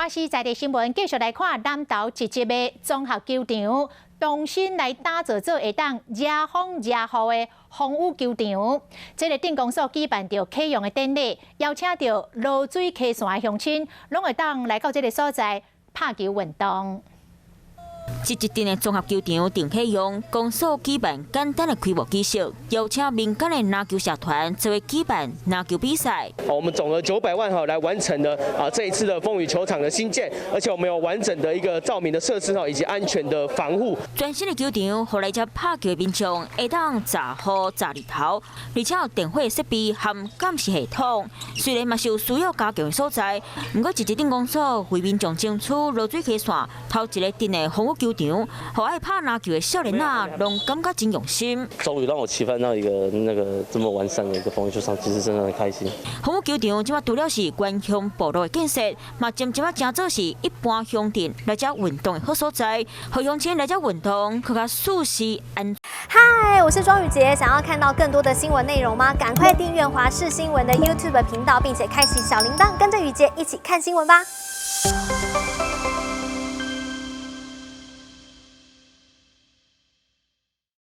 華視在地新聞繼續來看南投一級的綜合球場，重新來打造做會當遮風遮雨的風雨球場。這个鎮公所舉辦著啟用的典禮，邀請著濁水溪線的鄉親，攏會當來到這个所在拍球運動。集集鎮的綜合球場定啟用，公所舉辦簡單的開幕儀式，邀請民間的籃球社團作為舉辦籃球比賽。我們總額900萬哈來完成了啊這一次的風雨球場的興建，而且我們有完整的一個照明的設施哈，以及安全的防護。全新的球場，予來遮拍球的民眾會當遮雨遮日頭，而且有電火設備和監視系統。雖然嘛是有需要加強的所在，毋過集集鎮公所為民眾爭取濁水溪線頭一个鎮的風雨球場，予愛拍籃球的少年仔攏感覺真用心。終於讓我期盼到一個那個這麼完善的一個風雨球場，其實真的很開心。風雨球場這擺除了是原鄉部落的建設，嘛漸漸仔成做是一般鄉鎮來遮運動的好所在，予鄉親來遮運動，閣較舒適安。嗨，我是莊宇傑，想要看到更多的新聞內容嗎？趕快訂閱華視新聞的 YouTube 頻道，並且開啟小鈴鐺，跟着宇傑一起看新聞吧。